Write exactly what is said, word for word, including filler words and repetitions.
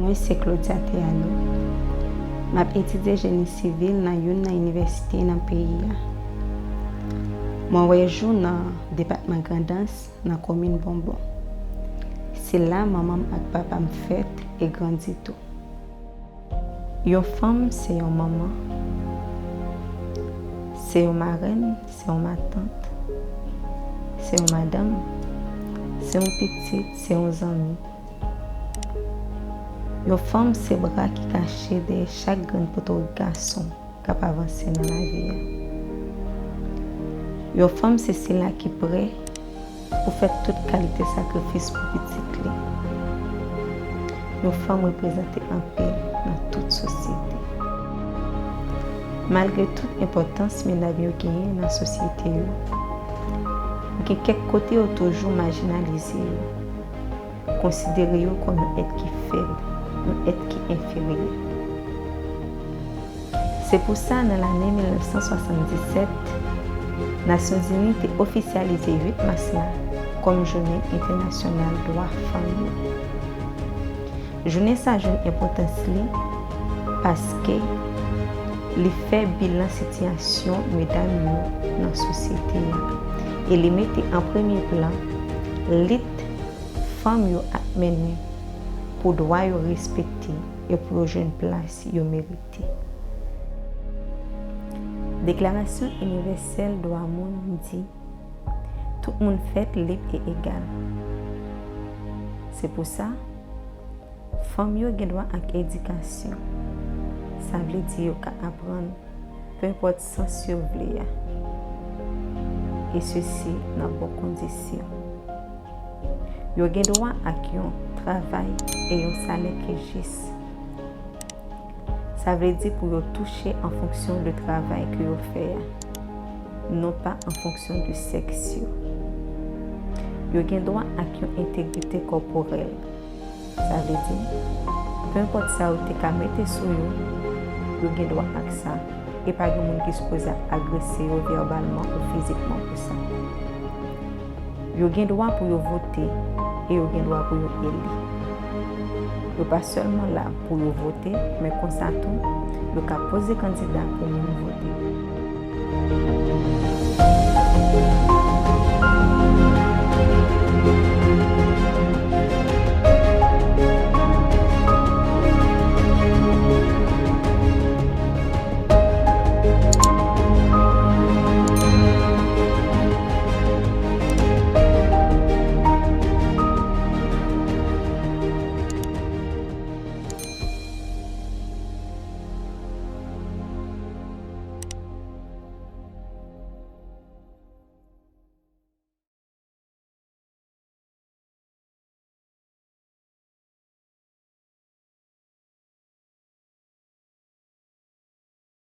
Mwen se Claudia Théano. M ap etidye jeni sivil nan youn nan inivèsite nan peyi a. Mwen wè jou nan depatman Grandans, nan komin Bonbon. Se la manman m ak papa m fèt e grandi tou. Yon fanm se yon manman, se yon marenn, se yon matant, se yon madanm, se yon pitit, se yon zanmi. Yon fanm se bra ki kache dèyè chak grenn potorik gason k ap avanse nan lavi a. Yon fanm se sila ki prè pou fè tout kalite sakrifis pou pitit li. Yon fanm reprezante anpil nan tout sosyete. Malgre tout enpòtans medam yo genyen nan sosyete yo, gen kèk kote yo toujou majinalize yo, konsidere yo kòm yon èt ki fèb, yon èt ki enferyè. Se pou sa, nan lane mil nèf san swasanndisèt, Nasyonzini te ofisyalize uit mas la kòm Jounen Entènasyonal Dwa Fanm yo. Jounen sa jwenn enpòtans li paske li fè bilan sitiyasyon medam yo nan sosyete a e li mete an premye plan lit fanm yo ap mennen pou dwa yo respekte e pou yo jwenn plas yo merite. Deklarasyon Inivèsèl Dwa Moun di, tout moun fèt lib e egal. Se pou sa, fanm yo gen dwa ak edikasyon. Sa vle di yo ka aprann penpòt sans yo vle a. E sesi nan bon kondisyon. Yo gen dwa ak yon travay e yon salè ki jis. Sa vle di pou yo touche an fonksyon de travay ke yo fè a, non pa an fonksyon de sèks yo. Yo gen dwa ak yon entegrite kòporèl. Sa vle di, penpòt sa yo te ka mete sou yo, yo gen dwa ak sa, e pa gen moun ki sipoze ap agrese yo vèbalman ou fizikman pou sa. Yo gen dwa pou yo vote e yo gen dwa pou yo eli. Yo pa sèlman la pou yo vote, men konsa tou, yo ka poze kandida pou moun vote.